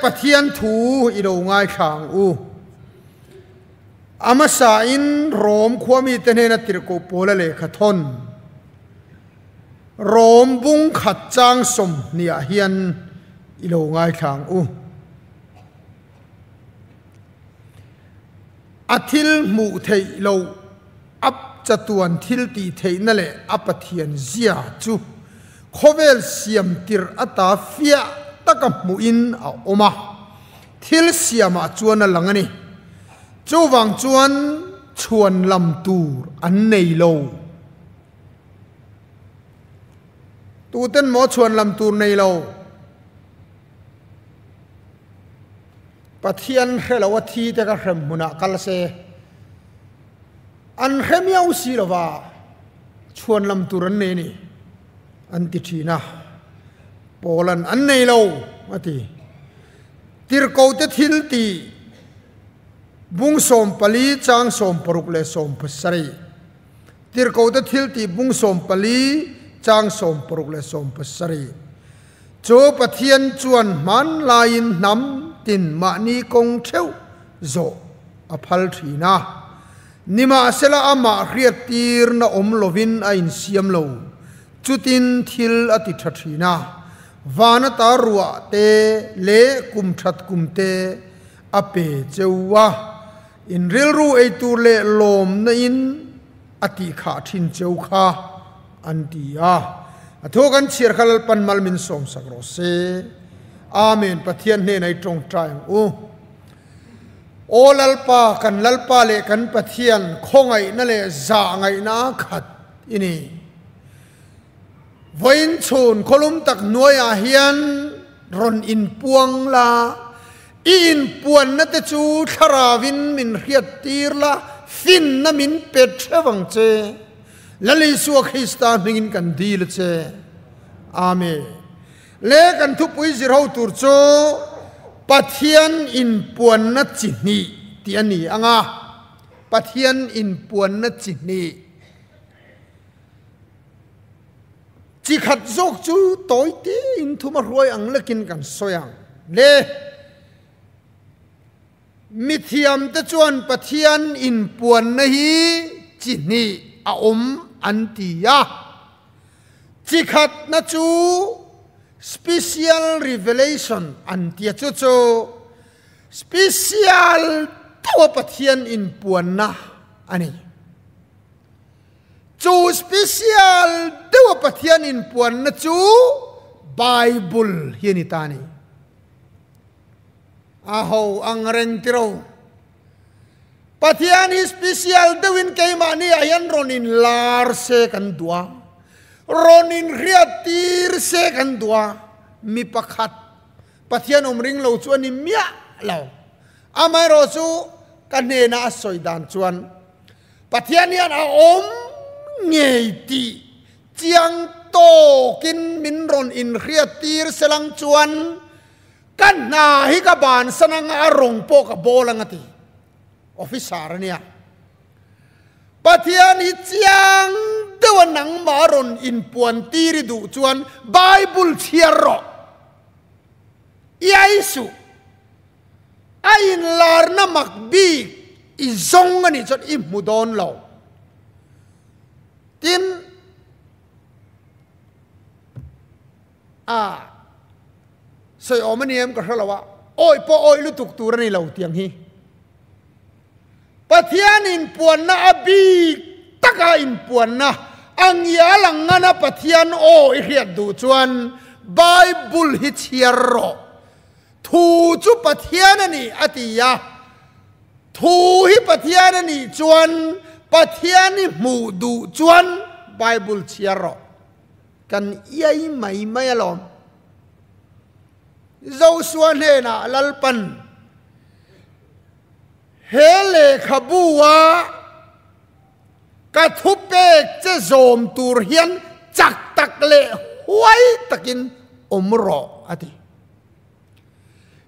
Pathian thu i lo ngaithla ang u. A hmasain Rom khuamite hnena tirhkoh Paula lehkha thawn, Rom bung khat chang sawmhniah hian i lo ngaithla ang u. A thil hmuh theih loh a chatuan thil tih theihna leh a Pathian zia chu khawvel siam tirh ata fiah taka hmuhin a awm a, thil siamah chuan a lang a ni. Chuvang chuan chhuan lam tur an nei lo. Tuten maw chhuan lam tur nei lo? Pathian hre lo a thi te ka hrem hmunah kal se. An hre miau si lo va, chhuan lam tur an nei a ni, an ti thin a. Paula'n an nei lo, a ti. Tirhkote thil tih bung 14 chang 16 leh 17. Tirhkote thil tih bung 14 chang 16 leh 17. Chu Pathian chuan hmanlaiin hnam tin mahni kawng theuh zawh a phal thin a. Nimahsela amah hriattirna awm lovin a insiam lo. Chutin thil a ti tha thin a. Van ata ruah te leh kum that kum te a pe cheu a. In rilru eitur leh lawmna in a tih khah thin cheu kha an ti a. A thu kan chhiar kha Lalpan mal min sawmsak rawh se. Amen Pathian hnenah i tawngtai ang u. Aw Lalpa, kan Lalpa leh kan Pathian, khawngaihna leh zahngaihna a khat i ni. Vawiin chhun khawlum tak hnuaiah hian rawn inpuang la, i inpuanna te chu thlarauin min hriattir la, finna min pe theuh ang che. Lal Isua Krista hmingin kan dil a che. Amen. Le kan thupui zir ho tur chu Pathian inpuanna chi hnih tih a ni ang a, Pathian inpuanna chi hnih. Chi khat zawk chu tawi tiin thum a hruai ang lekin kan sawi ang. Le mithiamte chuan Pathian inpuanna hi chi hnih a awm an ti a. Chi khatna chu Special Revelation an ti a, chu chu special deuha Pathian inpuanna a ni. Chu special deuha Pathian inpuanna chu Bible hi a ni ta a ni. A ho ang reng tiro. Pathian hi special deuhin keimahni ah hian rawn in lar se kan duh a, rawn in hriat tir se kan duh a, mi pakhat Pathian awm ring lo chu a ni miah lo. Amaherawh chu ka hnena a sawi dan chuan Pathian hian a awm ngei tih chiang tawkin min rawn inhriat tir selang chuan Ka hna hi ka bansan anga a rawng pawh ka bawl anga ti. Officer a nia. Pathian hi chiang deuha nangmah rawn inpuan tir i duh chuan Bible chhiar rawh. Iai suh. A inlarna mak bik i zawng a nih chuan i hmu dawn lo. Tin, a sawi awm a ni em ka hre lo a, awi pawh awi lutuk tur a ni lo tiang hi. Pathian inpuanna a bik taka inpuanna a ngial ang ngana Pathian aw i hriat duh chuan Bible hi chhiar rawh. Thu chu Pathian a ni a ti a, thu hi Pathian a nih chuan Pathian i hmuh duh chuan Bible chhiar rawh. Kan iai mai mai alawm. Joshua hnenah Lalpan he lehkhabu-a ka thupek che zawm tur hian chak tak leh huai takin awm rawh a ti.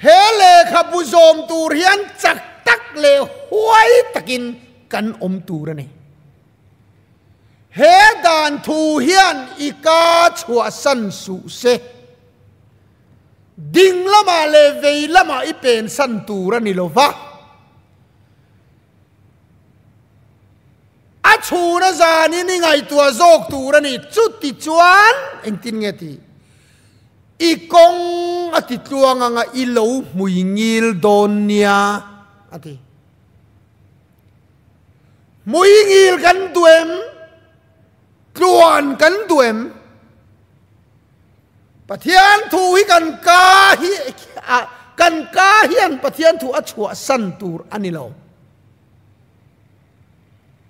He lehkhabu zawm tur hian chak tak leh huai takin kan awm tur a ni. He dan thu hian i ka chhuahsan suh se. Ding lamah leh vei lamah i pensan tur a ni lo va. A chhuna zanin i ngaihtuah zawk tur a ni. Chuti chuan engtin nge ti? I kawng a ti tluang anga i lo hmui ngil dawn nia a ti. Hmui ngil kan duh em? Tluan kan duh em? Pathian thu hi kan ka hi kan ka hian Pathian thu a chhuahsan tur a ni lo.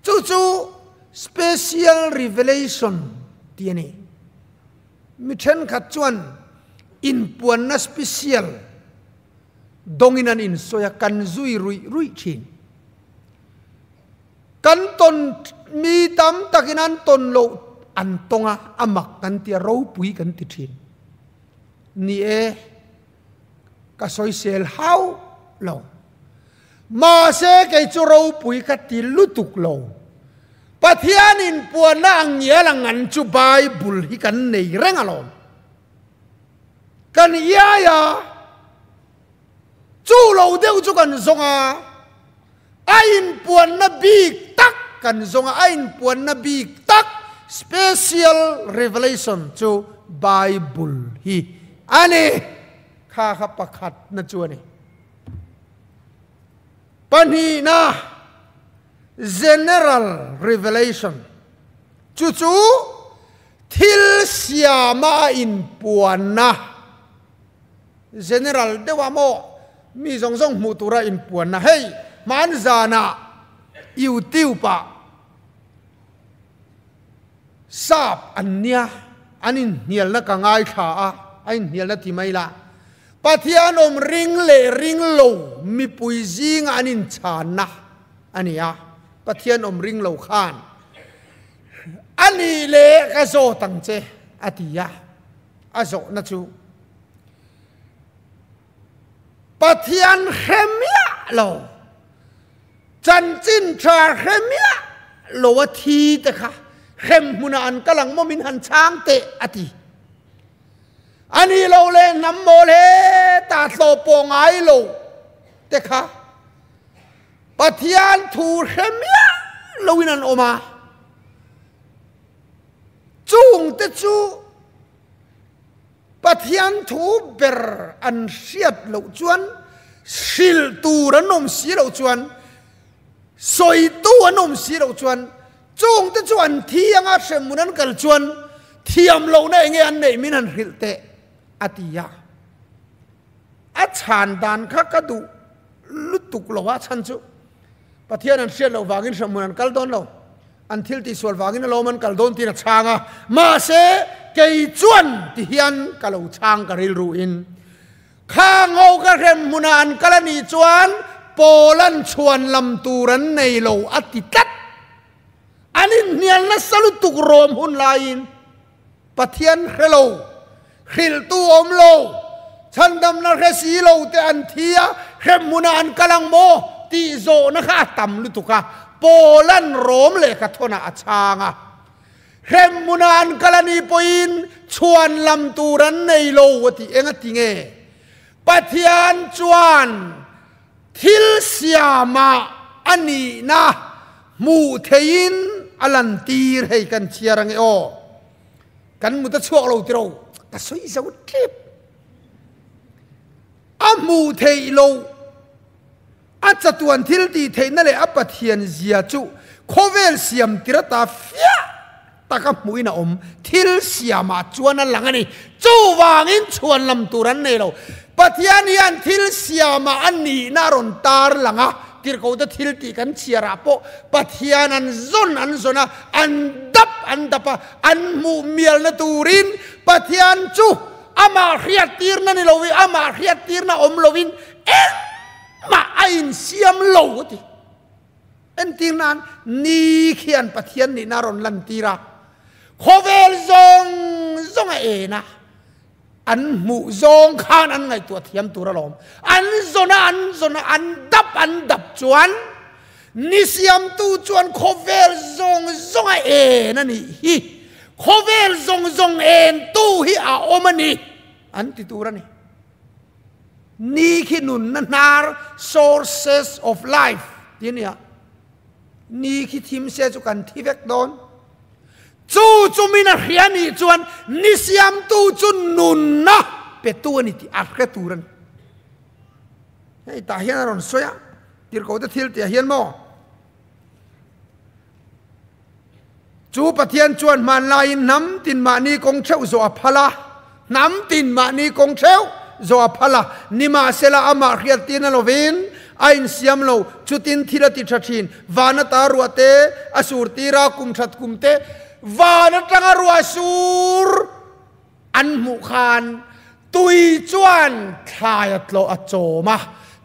Chu chu special revelation tih a ni. Mi thenkhat chuan inpuanna special dawngin an insawi a, kan zui ruih ruih thin. Kan tawn mi tam takin an tawn loh an tawng a, a mak kan ti a, ropui kan ti thin. Ni e, ka sawisel hau lo. Mahse kei chu ropui ka ti lutuk lo. Pathian inpuanna ang ngial ang an chu Bible hi kan nei reng alawm. Kan iai a, chu lo deuh chu kan zawng a. A inpuanna bik tak kan zawng a, a inpuanna bik tak, special revelation, chu Bible hi a ni. Kha kha pakhatna chu a ni. Pahnihna, general revelation, chu chu thil siama a inpuanna, General deuh ah maw mi zawng zawng hmuh tura inpuanna hei hman zanah YouTube ah sap an nia an inhnialna ka ngaithla a, a inhnialna ti mai la Pathian awm ring leh ring lo mipui zinga an inchhanna a ni a, Pathian awm ring lo khan a nih leh ka zawt ang che a ti a. A zawhna chu Pathian hre miah lo, chanchin tha hre miah lo a thi te kha hrem hmunah an kal ang maw min han chhang teh a ti. A nih loh leh hnam mawl hetah hlawh pawh ngai lo te kha Pathian thu hre miah loin an awm a. Chungte chu Pathian thu ber an hriat loh chuan, hrilh tur an awm si loh chuan, sawitu an awm si loh chuan, chungte chu an thi anga hremhmun an kal chuan thiam lohna enge an neih min han hrilh teh a ti a. A chhan dan kha ka duh lutuk lo a chhan chu Pathian an hriat loh vangin hremhmun an kal dawn lo. An thil tihsual vangin alawm an kal dawn tiin a chhang a, mahse kei chuan ti hian ka lo chhang ka rilru in. Khang ho ka hrem hmunah an kal a nih chuan Paul-a'n chhuan lam tur an nei lo a ti tlat. An inhnial nasa lutuk rawm hun laiin Pathian hre lo, hrilhtu awm lo, chhandamna hre si lo te an thi a, hrem hmunah an kal ang maw tih zawhna kha a tam lutuk a, Paula'n Rom lehkha thawnah a chhang a. Hrem hmunah an kal a nih pawhin chhuan lam tur an nei lo a ti. Eng a ti nge? Pathian chuan thil siamah a nihna hmuh theihin a lantir hei kan chhiar ange aw. Kan mut a chhuak lo tiro ka sawi zo tlep. A hmuh theih lo a chatuan thil tih theihna leh a Pathian zia chu khawvel siam tir ata fiah taka hmuhin a awm. Thil siamah chuan a lang a ni. Chuvangin chhuan lam tur an nei lo. Pathian hian thil siamah a nihna a rawn tar lang a, tirhkohte thil tih kan chhiarah pawh Pathian an zawn an zawn a, an dap an dap a, an hmuh mialna turin Pathian chu amah hriattirna ni loin, amah hriattirna awm loin engmah a insiam lo a ti. Entir nan ni khian Pathian nihna a rawn lantir a, khawvel zawng zawng a en a, an hmuh zawng khan an ngaihtuah thiam tur alawm. An zawn a, an zawn a, an dap an dap chuan ni siamtu chuan khawvel zawng zawng a en a nih hi, khawvel zawng zawng entu hi a awm a ni an ti tur a ni. Ni khi nunna hnar, sources of life, ti a nia. Ni khi thim se chu kan thi vek dawn. Chu chu min a hria nih chuan ni siamtu chu nunna petu a ni tih a hre tur a ni. Hei tah hian a rawn sawi a, tirhkohte thil tih ah hian maw? Chu Pathian chuan hmanlaiin hnam tin mahni kawng theuh zawh a phal a, hnam tin mahni kawng theuh zawh a phal a, nimahsela amah hriattir na lovin a insiam lo, chutin thil a ti tha thin, van ata ruah te a sur tir a, kum that kum te van atanga ruah sur an hmuh khan tui chuan thlai a tlawh a chawm a,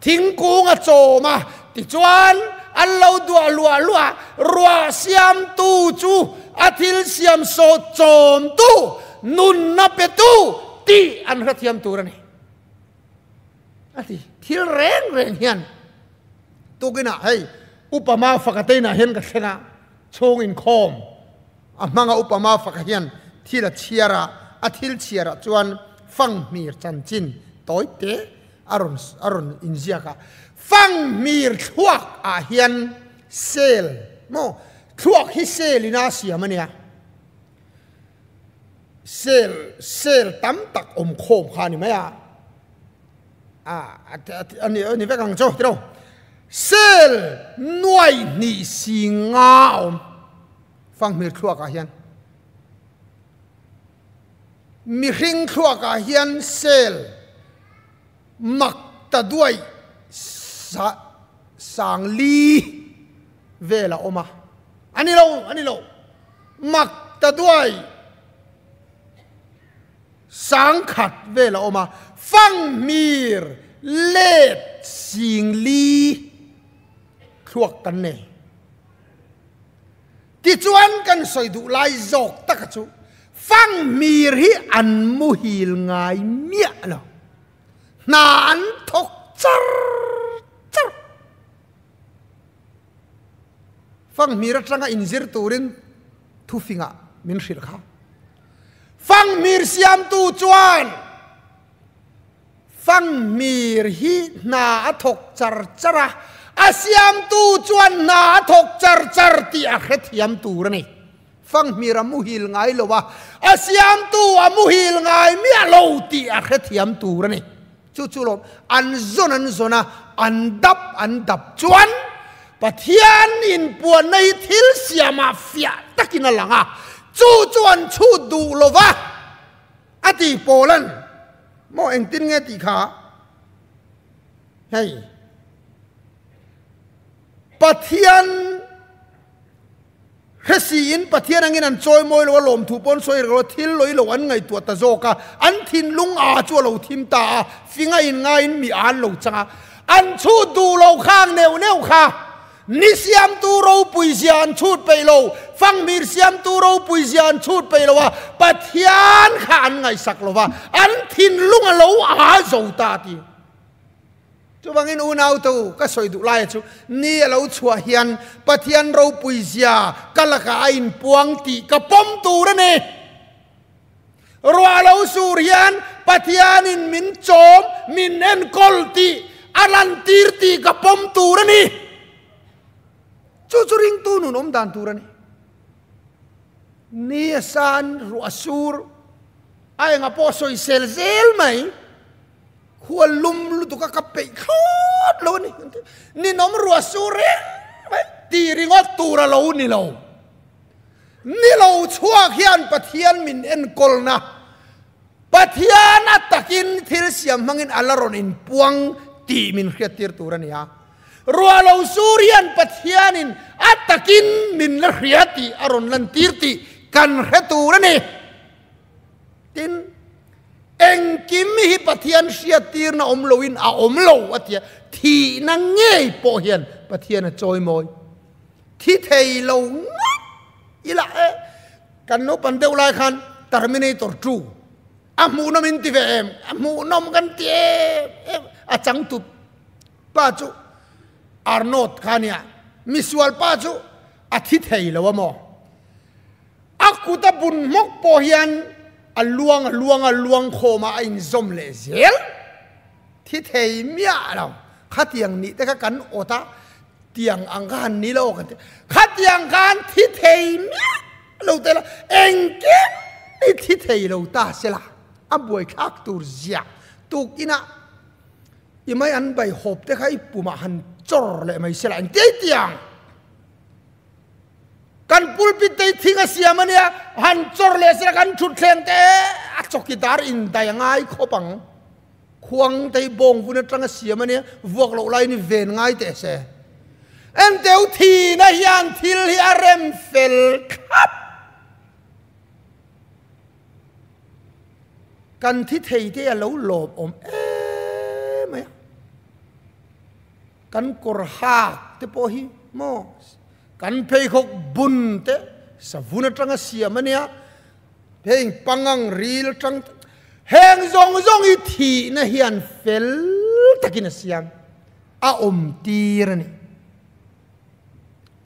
thingkung a chawm a, tichuan an lo duah luah luah, ruah siamtu chu a thil siam sawt chawmtu, nunna petu tih an hrethiam tur a ni. A ti, thil reng reng hian tukinah hei upa Mafaka te inah hian ka thleng a, chhung inkhawm. A hmanga upa Mafaka hian thil a chhiar a, a thil chhiarah chuan Fanghmir chanchin tawi te a rawn a rawn inziak a. Fanghmir thluak ah hian cell maw thluak hi cell in a siam a nia. Cell cell tam tak awm khawm kha a ni mai a. A a ni a ni vek ang chu tiraw. Cell nuai hnih si nga a awm. Fanghmir thluakah hian mihring thluakah hian cell mak ta duai sa sang li vel a awm a, a ni lo a ni lo mak ta duai sang khat vel a awm a, fanghmir let sing li thluak kan nei. Tichuan kan sawi duh lai zawk taka chu Fanghmir hi an muhil ngai miah lo. Hna an thawk char char. Fanghmir atanga inzir turin thufingah min hrilh kha. Fanghmir siamtu chuan Fanghmir hi hna a thawk char char a, a siamtu chuan hna a thawk char char tih a hrethiam tur a ni. Fanghmir a muhil ngai lo a, a siamtu a muhil ngai miah lo tih a hrethiam tur a ni. Chu chu lawm, an zawn an zawn a, an dap an dap chuan Pathian inpuanna hi thil siamah fiah takin a lang a, chu chu an chhut duh lo va. A ti Paula'n maw engtin nge tih kha hei Pathian hre siin Pathian angin an chawi mawi lo a lawmthu pawn sawi reng lo a thil lawih lo an ngaihtuah ta zawk a an thinlung a chu a lo thim ta a finga in ngaiin mi an lo chang a an chhut duh lo khang neuh neuh kha Ni siamtu ropui zia an chhut peih lo, fanghmir siamtu ropui zia an chhut peih lo a, Pathian kha an ngaihsak lo va, an thinlung a lo aa zo ta ti. Chuvangin unautu ka sawi duh laia chu ni a lo chhuah hian Pathian ropui zia ka lakah a inpuang tih ka pawm tur a ni. Ruah lo sur hian Pathianin min chawm, min enkawl tih a lantir tih ka pawm tur a ni. Chu chu ringtu nun awm dan tur a ni. Ni a san, ruah a sur, a enga pawh a sawisel zel mai. Khua lum lutuk a ka peih thlawt lo a ni. Ninawm ruah sur reng mai tih ringawt tur a lo ni lo. Ni lo chhuak hian Pathian min enkawlna, Pathian a takin thil siam hmangin a la rawn inpuang tih min hriattir tur a ni a. Ruah lo sur hian Pathianin a takin min la hria tih a rawn lantir tih kan hre tur a ni. Tin, engkim hi Pathian hriattirna awm loin a awm lo a ti a, thihna ngei pawh hian Pathian a chawimawi. Thi thei lo ngawt ila e, kan naupang deuh lai khan Terminator 2 a hmuhnawm in ti ve em, a hmuhnawm kan ti em em, a changtu pa chu Arnold kha ania, misual pa chu a thi thei lo a maw, a kut a bun hmawk pawh hian a luang a luang a luang khawm a a inzawm leh zel. Thi thei miah lo. Khatiang nih te kha kan awt a, tiang ang kha han ni lo kan ti. Khatiang khan thi thei miah lo te la, engkim hi thi thei lo ta se la, a buaithlak tur ziah tuk inah i mai an bai hawp te kha i pumah han chawr leh mai se la, engtiai tiang. Kan pulpit te hi thing a siam a nia, han chawr leh se la kan thut thleng te a chawkidar indai a ngai khawp ang. Khuang te hi bawng vun atanga siam a nia, vuak loh laiin i ven ngai teh se. Enteu thihna hian thil hi a rem fel thlap. Kan thi thei te a lo lawm awm em mai a. Kan kawr hak te pawh hi maw kan pheikhawk bun te savun atanga siam a nia. Heng pangang ril atang heng zawng zawng hi thihna hian fel takin a siam a awm tir a ni.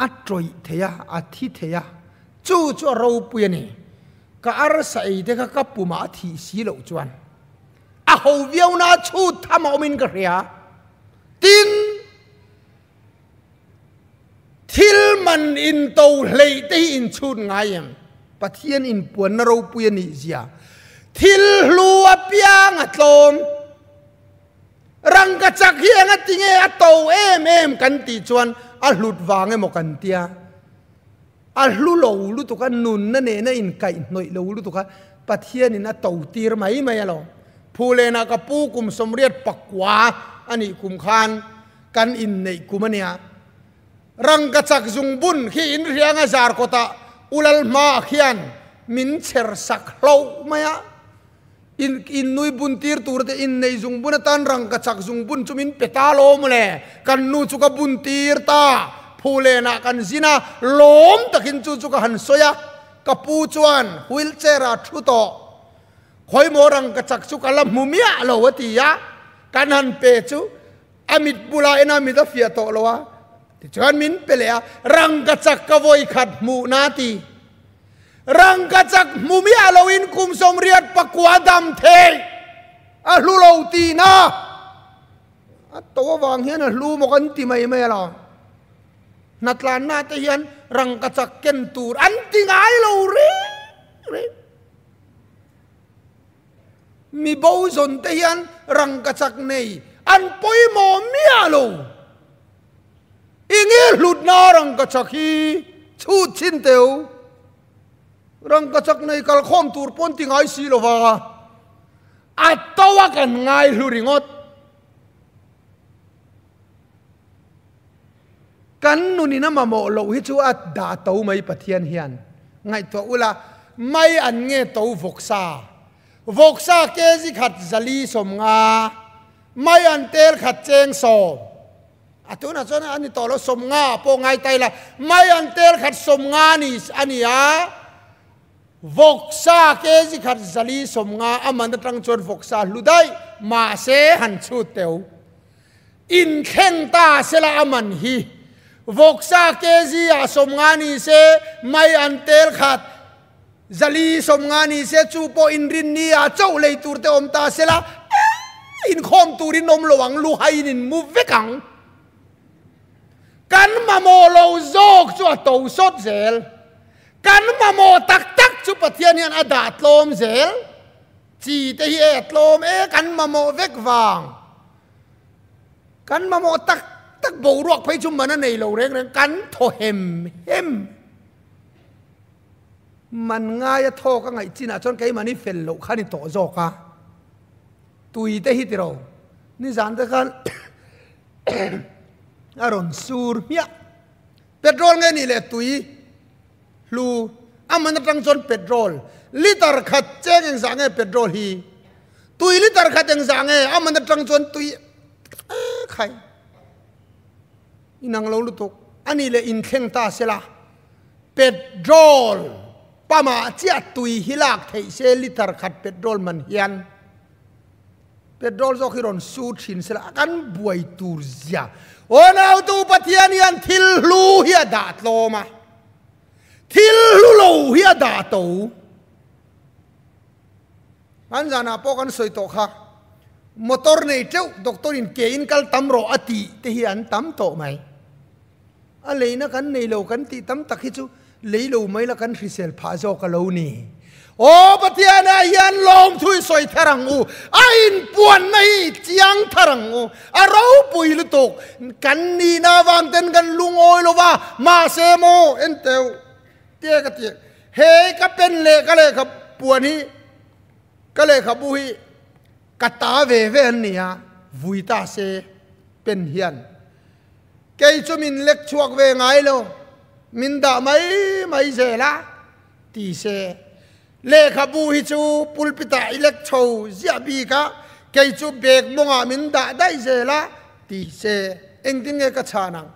A tawih thei a, a thi thei a, chu chu a ropui a ni. Ka arsa ei te kha ka pumah a thih si loh chuan a ho viau na chhut tham a awmin ka hria. Tin, Thil man in to hleih te hi in chhut ngai em? Pathian in puanna ropui a nih zia. Thil hlu apiang a tlawm. Rangkachak hi eng a ti nge a to em em kan tih chuan a hlut vang emaw kan tia. A hlu lo lutuk a, nunna nena inkaihhnawih lo lutuk a, Pathianin a to tir mai mai alawm. Phulenah ka pu kum 84 a nih kum khan kan inneih kum a nia. Rangkachak zungbun khi in hrianga zar kawtah Ulal hmaah khian min chher sak hloh mai a. In in nui bun tir tur te inneih zungbun atan rangkachak zungbun chu min pe ta lo mawle. Kan nu chu ka bun tir ta. Phulenah kan zin a, lawm takin chu chu ka han sawi a. Ka pu chuan wheelchair ah thu tawh. Khawimaw rangkachak chu ka la hmu miah lo a ti a. Kan han pe chu a mit bulah en a mit a fiah tawh lo a. Tichuan min pe leh a, rangkachak ka vawi khat hmuh na ti. Rangkachak hmu miah loin kum 84 dam thei a hlu lo tihna a to avang hian a hlu maw kan ti mai mai alawm. Hnatlanna te hian rangkachak ken tur an ti ngai lo reng reng. Mi bo zawn te hian rangkachak nei an pawimawh miah lo. I nge hlutna rangkachak hi chhut chhin teu. Rangkachak nei kalkhawm tur pawn ti ngai si lova a to a kan ngai hlu ringawt. Kan nunin a mamawh loh hi chu a dah to mai Pathian hian. Ngaihtuah ula, mai an nge to vawksa. Vawksa kg khat 400 50, mai an tel khat cheng 10. A tunah chuan a ni tawh lo, 50 pawh ngai ta ila, mai an tel khat 50 ni a ni a, vawksa kg khat 450 a man atang chuan vawksa hlu daih, mahse han chhut teu. Inthleng ta sela a man hi. Vawksa kg ah 50 ni se, mai an tel khat 450 ni se, chu pawh inrin ni ah chauh lei tur te awm ta sela, inkhawm turin awm lo ang, luhaiin in mu vek ang. Kan mamawh lo zawk chu a to sawt zel. Kan mamawh tak tak chu Pathian hian a dah tlawm zel. Chi te hi e a tlawm e, kan mamawh vek vang. Kan mamawh tak tak boruak phei chu man a nei lo reng reng, kan thaw hem hem. Man ngai a thawk a ngaih chinah chuan keimahni fel loh kha ni tawh zawk a. Tui te hi tiro, nizan te khan a rawn sur hmiah. Petrol nge nih leh tui hlu a man atang chuan petrol liter khat cheng engzah nge petrol hi tui liter khat engzah nge a man atang chuan tui khai inang lo lutuk ani leh inthleng ta sela petrol pama chiah tui hi lak theih se liter khat petrol man hian Petrol zawk hi rawn su thin sela a kan buai tur zia. Aw nautu Pathian hian thil hlu hi a dah tlawm a, thil hlu lo hi a dah to. Hman zanah pawh kan sawi tawh kha. Motor nei teuh doctor in ke in kal tam rawh a tih te hi an tam tawh mai. A leina kan nei lo kan tih tam tak hi chu lei lo mai la kan hrisel phah zawk a lo ni. Aw Pathian ah hian lawmthu i sawi thar ang u, a inpuanna hi chiang thar ang u, a ropui lutuk, kan nihna avang ten kan lungawi lo va, mahse maw en teuh tia ka ti, he ka pen leh ka lehkha puan hi ka lehkhabu hi ka ta ve ve an ni a, vui ta se pen hian kei chu min lek chhuak ve ngai lo, min dah mai mai zel a. Ti se, Lehkhabu hi chu pulpit-ah i lek chho ziah bik a, kei chu bag mawngah min dah daih zel a, ti se, engtin nge ka chhan ang?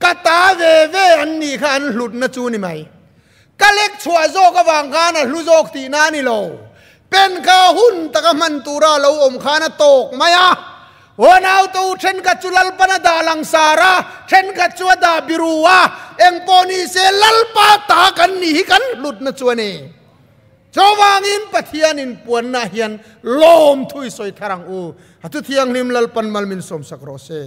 Ka ta ve ve an nih kha an hlutna chu ni mai. Ka lek chhuah zawk avang khan a hlu zawk tihna a ni lo. Pen kha hun taka hman tura a lo awm khan a tawk mai a. Uanautu thenkhat chu Lalpan a dah langsar a, thenkhat chu a dah biru a, engpawh ni se Lalpa ta kan nih hi kan hlutna chu a ni. Chuvangin Pathian inpuanna hian lawmthu i sawi thar ang u. A thu thianghlim Lalpan mal min sawmsak rawh se.